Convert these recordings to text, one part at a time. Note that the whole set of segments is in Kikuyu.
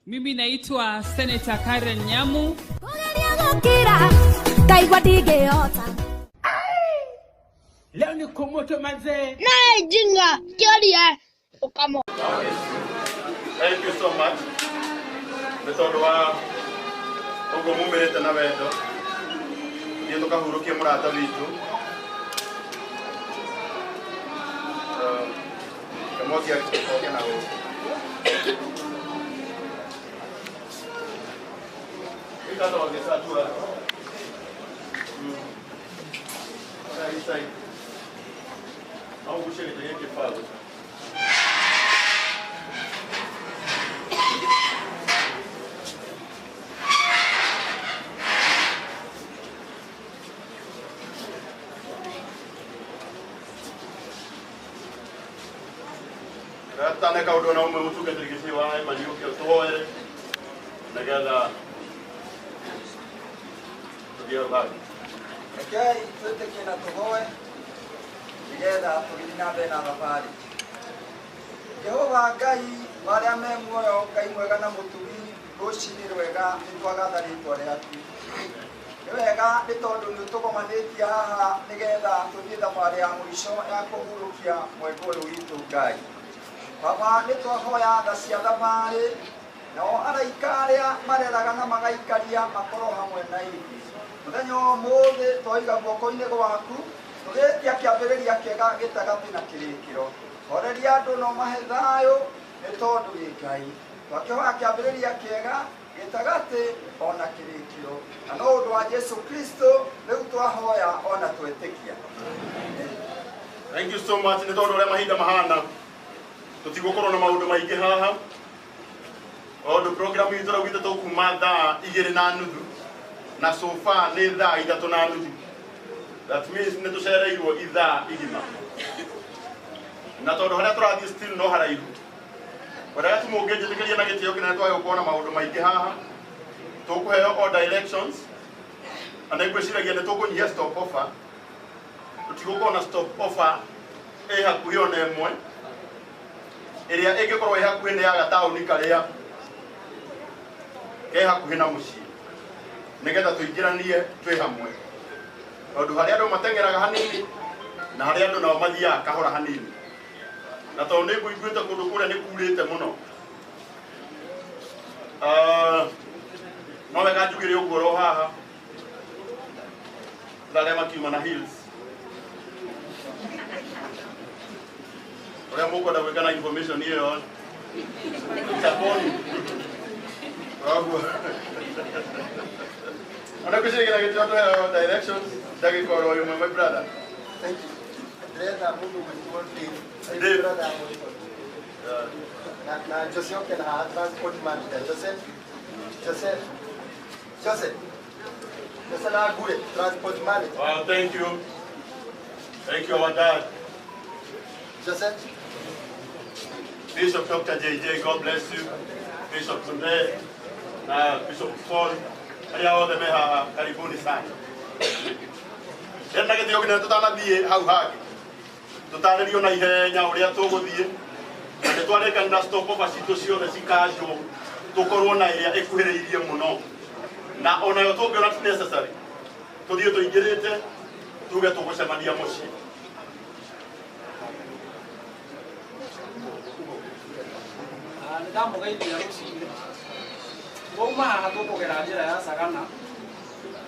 Mimi naitwa Senator Karen Nyamu. Kũgeria gũkira ngaigua ndingĩhota. Leo ni kumoto manze. Naye jinga kioria ukamo. Thank you so much. Nĩ tondũ wa ũguo mumĩrĩte na wendo thiĩ tũkahurũkie mũrata witũ. Kamwaki oke na gũkũ. Ikata wangesatua. Sasa hii side. Au gucie gĩtĩ gĩkĩ pale. Ratane kaũndũ na ũmwe mũtungatĩri gĩcigo wa Emali ũke ũtũhoere nĩgetha tũthiĩ hau hangĩ. Rekei twĩtĩkie na tũhoe nĩgetha tũgĩthiĩ na mbere na thabarĩ. Jehova Ngai wa arĩa me muoyo, Ngai mwega na mũtugi, rũcinĩ rwega nĩ twagatha rĩtwa rĩaku. Nĩ wega nĩ tondũ nĩ ũtũgomanĩtie haha nĩgetha tũthiĩ thabarĩ ya mũico ya kũhurũkia mwendwa ũyũ witũ Ngai. Baba, nĩ twahoya tha cia thabarĩ, nao araika arĩa mareraga na magaikaria makorwo hamwe na ithuĩ. Mũthenya ũmũthĩ twaiga guoko-inĩ gwaku, tũgĩtia kĩambĩrĩria kĩega gĩtagatĩ na kĩrĩkĩro. Horeria andũ no mahe thayũ nĩ tondũ wĩ Ngai. Twakĩhoya kĩambĩrĩria kĩega gĩtagatĩ ona kĩrĩkĩro. Na no ũndũ wa Jesu Kristo rĩu twahoya ona twetĩkia. Thank you so much nĩ tondũ ũrĩa mahinda mahana tũtigũkorwo na maũndũ maingĩ haha tondũ program itũ raugĩte tũkuma thaa 2:30 na so far nĩ thaa 3:30. That means nĩ tũcereirwo ithaa igima na tondũ harĩa tũrathiĩ still no haraihu. Wenda tu mũngĩnjĩtĩkĩria na gĩtĩo kĩnene twage gũkorwo na maũndũ maingĩ haha, tũkũheo all directions na nĩngwĩciragia nĩ tũkũnyihia stop offer. Tũtigũkorwo na stop offer ĩ hakuhĩ ona ĩmwe. Ĩrĩa ĩngĩkorwo ĩ hakuhĩ nĩ ya gataũni karĩa ke hakuhĩ na mũciĩ nĩgetha tũingĩranie twĩ hamwe, tondũ harĩa andũ mateng'eraga hanini na harĩa andũ nao mathiaga kahora hanini, na tondũ nĩ ngũiguĩte kũndũ kũrĩa nĩ kurĩte mũno, no wega njugire ũguo ro haha na arĩa makiuma na hills ũrĩa mũkwenda gwĩka na information ĩyo chaponi koguo ona kwĩciria gĩtĩo tũheo directions ndagĩka oro ĩmwe my brother. Thank you. Ndĩretha mũndũ ũgwĩtwo Dave. Dave. Brother ya mũrĩmi. Na Jose oke na haha transport manager. Jose. Jose. Jose. Jose na Ngure, transport manager. Wow, thank you. Thank you, our dad. Jose. Bishop Dr. JJ, God bless you. Bishop Tunde na Bishop Paul, arĩa othe me haha, karibuni sana. Ndĩrenda gĩtĩo kĩnene tũtanathiĩ hau hangĩ tũtarĩrio na ihenya ũrĩa tũgũthiĩ, na nĩ twarĩkanĩra stop over citũ ciothe cikanjwo tũkorwo na ĩrĩa ĩkuhĩrĩirie mũno, na onayo tũngĩona ti necessary tũthiĩ tũingĩrĩte tuge tũgũcemania mũciĩ. Nĩ ndamũgeithia rũcinĩ. Twauma haha tũkũgera njĩra ya Sagana.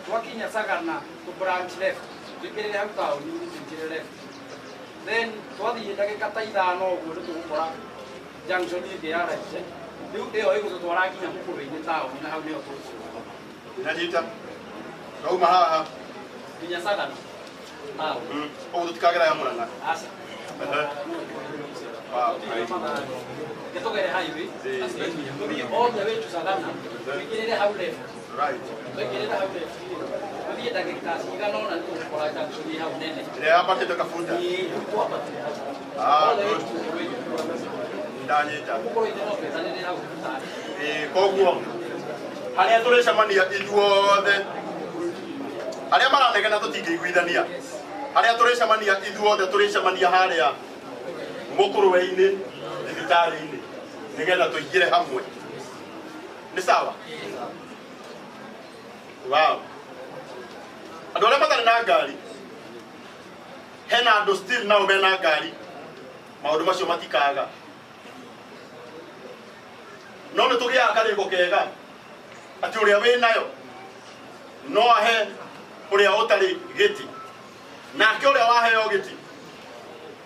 Twakinya Sagana tũ branch left, tũingĩrĩre hau taũni-inĩ tũingĩre left. Then twathiĩ ndagĩka ta 5 ũguo nĩ tũgũkora junction ĩngĩ ya right. Rĩu ĩyo ĩgũtũtwara nginya mũkũrũ-inĩ taũni na hau nĩho tũgũcoka. Nyanyita. Twauma haha nginya Sagana taũni. Ũguo tũtikagera ya Mũrang'a. Aca. Wow. Tũgere highway tũthiĩ all the way to Sagana, tũingĩrĩre hau left. Right. Tũingĩrĩre hau left tũthiĩ ndagĩka cigana ũna nĩ tũgũkora junction ĩ hau nene. Ĩrĩa yambatĩte Kabuta. Ĩĩ, rĩu twambatire hau. Ah, All the way good. to Mũkũrũ-inĩ. Ndanyita. Mũkũrũ-inĩ no twetanĩre hau thibitarĩ. Ĩĩ, koguo harĩa tũrĩcemania ithuothe arĩa maranegena tũtingĩiguithania, harĩa tũrĩcemania ithuothe tũrĩcemania harĩa mũkũrwe-inĩ thibitarĩ-inĩ nĩgetha tũingĩre hamwe. Nĩ sawa? Wow. Andũ arĩa matarĩ na ngari, hena andũ still nao mena ngari, maũndũ macio matikaga. No nĩ tũgĩaga karĩko kega atĩ ũrĩa wĩ nayo no ahe ũrĩa ũtarĩ gĩti, nake ũrĩa waheo gĩti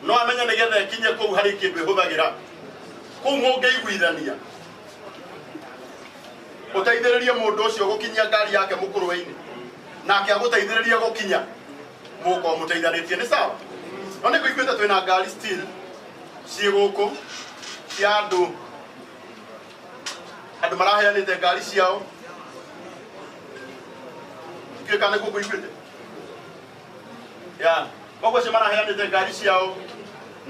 no amenye nĩgetha ĩkinye kũu harĩ kĩndũ ĩhũthagĩra. Kũu mũngĩiguithania ũteithĩrĩrie mũndũ ũcio gũkinyia ngari yake mũkũrwe-inĩ, nake agũteithĩrĩrie gũkinya, mũgũkorwo mũteithanĩtie. Nĩ sawa? No nĩ ngũiguĩte twĩna ngari still ciĩ gũkũ cia andũ, andũ maraheanĩte ngari ciao. Ndiũĩ kana nĩkuo ngũiguĩte. Ya, koguo acio maraheanĩte ngari ciao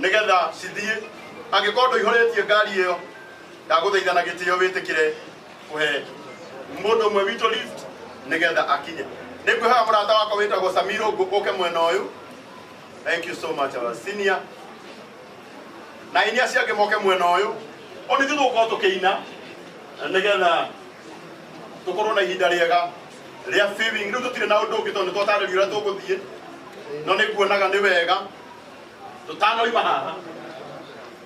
nĩgetha cithiĩ. Angĩkorwo ndũihũrĩtie ngari ĩyo, ndagũthaitha na gĩtĩo wĩtĩkĩre kũhe mũndũ ũmwe witũ lift nĩgetha akinye. Nĩ ngwĩhoya mũrata wakwa wĩtagwo Samiro ũke mwena ũyũ. Thank you so much, our senior. Na aini acio angĩ moke mwena ũyũ. O nĩ ithuĩ tũgũkorwo tũkĩina nĩgetha tũkorwo na ihinda rĩega rĩa viewing. Rĩu tũtirĩ na ũndũ ũngĩ tondũ nĩ twatarĩrio ũrĩa tũgũthiĩ, no nĩ nguonaga nĩ wega tũtanoima haha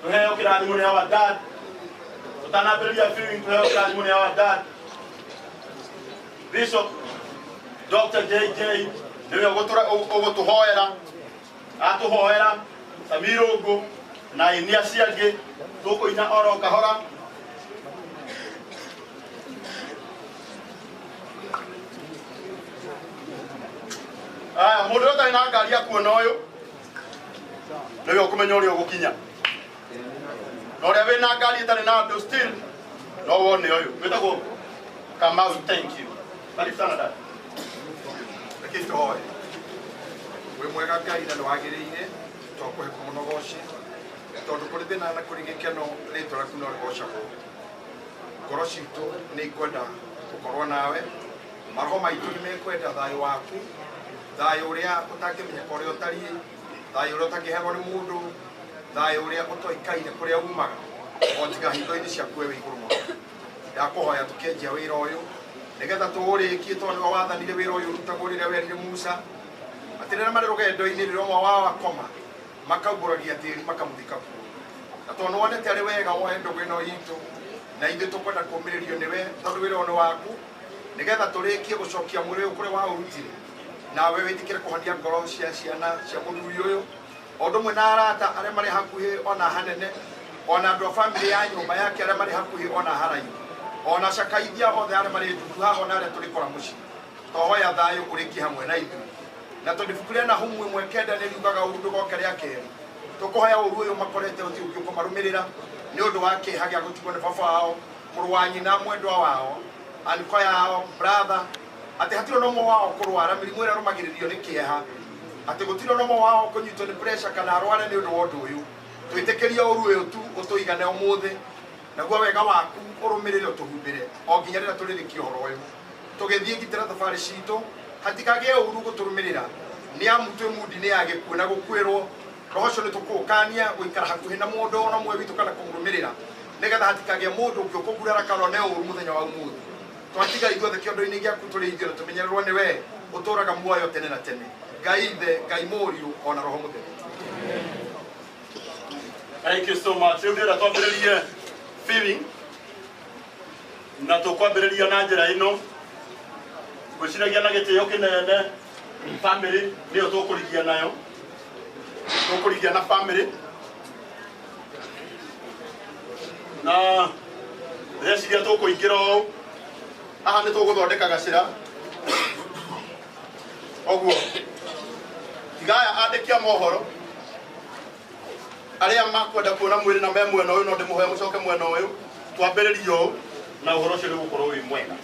tũheo kĩrathimo nĩ our dad. Tũtanambĩrĩria viewing tũheo kĩrathimo nĩ our dad Bishop Dr. JJ, nĩwe ũgũtũhoera, atũhoera Samirũngũ na aini acio angĩ. Tũkũina oro kahora. Aya, mũndũ ũrĩa ũtarĩ na ngari akuona ũyũ nĩwe ũkũmenya ũrĩa ũgũkinya, na ũrĩa wĩna ngari ĩtarĩ na andũ still no wone ũyũ wĩtagwo Kamau. Thank you. Karibu sana dad. Reke tũhoe. Wĩ mwega Ngai na nĩ wagĩrĩire twakũhe mũno goci, tondũ kũrĩ thĩna na kũrĩ gĩkeno rĩtwa rĩaku no rĩgocagwo. Ngoro citũ nĩ ikwenda gũkorwo nawe, maroho maitũ nĩ mekwenda thayũ waku, thayũ ũrĩa ũtangĩmenyeka ũrĩa ũtariĩ, thayũ ũrĩa ũtangĩheanwo nĩ mũndũ, thayũ ũrĩa ũtoĩkaine kũrĩa umaga o tiga hitho-inĩ ciaku we wĩ igũrũ mũno. Ndakũhoya tũkĩanjia wĩra ũyũ nĩgetha tũũrĩkie, tondũ nĩwe wathanire wĩra ũyũ ũrutagwo rĩrĩa werire Musa atĩ rĩrĩa marĩ rũgendo-inĩ rĩrĩa ũmwe wao akoma makaumbũragia tĩri makamũthika kuo. Na tondũ nĩwonete arĩ wega woe ndũgũ ĩno itũ, na ithuĩ tũkwenda kũũmĩrĩrio nĩwe tondũ wĩra ũyũ nĩ waku, nĩgetha tũrĩkie gũcokia mwĩrĩ ũyũ kũrĩa waũrutire, nawe wĩtĩkĩre kũhonia ngoro cia ciana cia mũthuri ũyũ, o ũndũ ũmwe na arata arĩa marĩ hakuhĩ ona hanene, ona andũ a bamĩrĩ ya nyũmba yake arĩa marĩ hakuhĩ ona haraihu, ona cakaithia othe arĩa marĩ ndundu haha ona arĩa tũrĩkora mũciĩ. Twahoya thayũ ũrĩkie hamwe na ithuĩ, na tondũ ibuku rĩa Nahumu 1:9 nĩ riugaga ũru ndũgoke rĩa kerĩ, tũkũhoya ũru ũyũ makorete ũthiĩ ũngĩ ũkũmarũmĩrĩra nĩ ũndũ wa kĩeha gĩa gũtigwo nĩ baba wao, mũrũ wa nyina, mwendwa wao, anko yao, brother, atĩ hatirĩ ona ũmwe wao kũrwara mĩrimũ ĩrĩa ĩrũmagĩrĩrio nĩ kĩeha, atĩ gũtirĩ ona ũmwe wao kũnyitwo nĩ pressure kana arware nĩ ũndũ wa ũndũ ũyũ. Twĩtĩkĩrie ũru ũyũ tu ũtũigane ũmũthĩ, naguo wega waku ũrũmĩrĩre ũtũhumbĩre o nginya rĩrĩa tũrĩrĩkia ũhoro ũyũ. Tũgĩthiĩ ngitĩra thabarĩ citũ, hatikagĩe ũru gũtũrũmĩrĩra, nĩ amu twĩ mundi-inĩ ya gĩkuũ na gũkuĩrwo. Roho ũcio nĩ tũkũũkania gũikara hakuhĩ na mũndũ ona ũmwe witũ kana kũmũrũmĩrĩra, nĩgetha hatikagĩe mũndũ ũngĩ ũkũgurara kana one ũru mũthenya wa ũmũthĩ. Twatiga ithuothe kĩondo-inĩ gĩaku tũrĩithio na tũmenyererwo nĩ we ũtũũraga muoyo tene na tene. Ngai Ithe, Ngai Mũriũ ona Roho Mũtheru. Thank you so much. Rĩu ndĩrenda twambĩrĩrie feeling na tũkwambĩrĩria na njĩra ĩno. Ngwĩciragia na gĩtĩo kĩnene family nĩyo tũkũrigia nayo, tũkũrigia na family, na ndĩreciria tũkũingĩra ũũ haha nĩ tũgũthondeka gacĩra ũguo. Tiga aya andĩki a mohoro arĩa makwenda kuona mwĩrĩ na me mwena ũyũ, no ndĩmũhoe mũcoke mwena ũyũ, twambĩrĩrie ũũ na ũhoro ũcio nĩ ũgũkorwo wĩ mwega.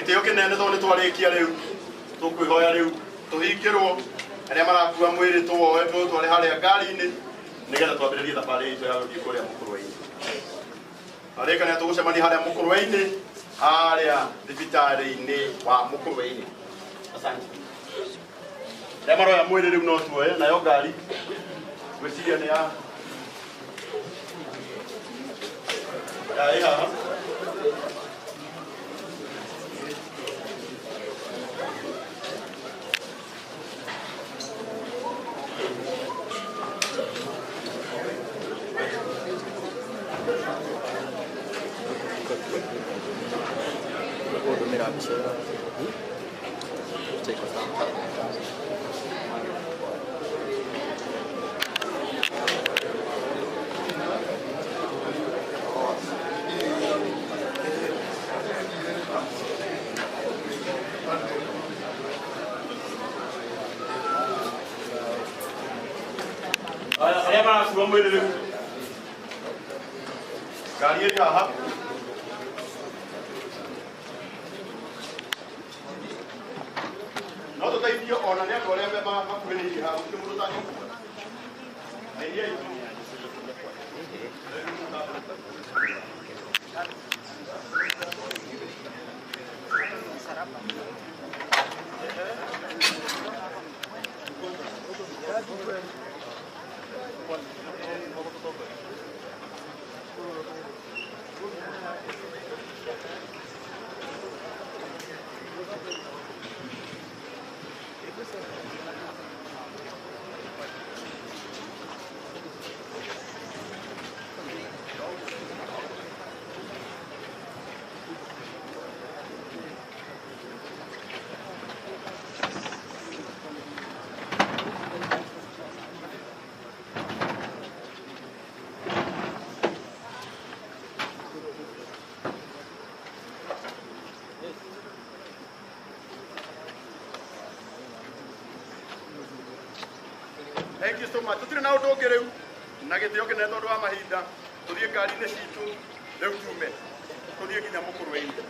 gĩtĩo kĩnene tondũ nĩ twarĩkia rĩu tũkwĩhoya rĩu tũhingĩrwo arĩa marakua mwĩrĩ tũwoe tũtware harĩa ngari-inĩ nĩgetha twambĩrĩrie thabarĩ itũ ya gũthiĩ kũrĩa mũkũrwe-inĩ. Arĩkania tũgũcemania harĩa mũkũrwe-inĩ harĩa thibitarĩ-inĩ wa mũkũrwe-inĩ. Asante. Arĩa maroya mwĩrĩ rĩu no tuoye nayo ngari ngwĩciria nĩ ya ĩ haha. Arĩa marakua mwĩrĩ rĩu ngari ĩrĩ haha. No tũteithio ona nĩ andũ arĩa makuhĩrĩirie haha gũtirĩ mũndũ ũtangĩkua. Teithiai. Thank you so much. Tutire na undu ungi riu na gitio kinene tondu wa mahinda tuthie ngari-inĩ citũ riu tume tuthie nginya mũkũrwe-inĩ.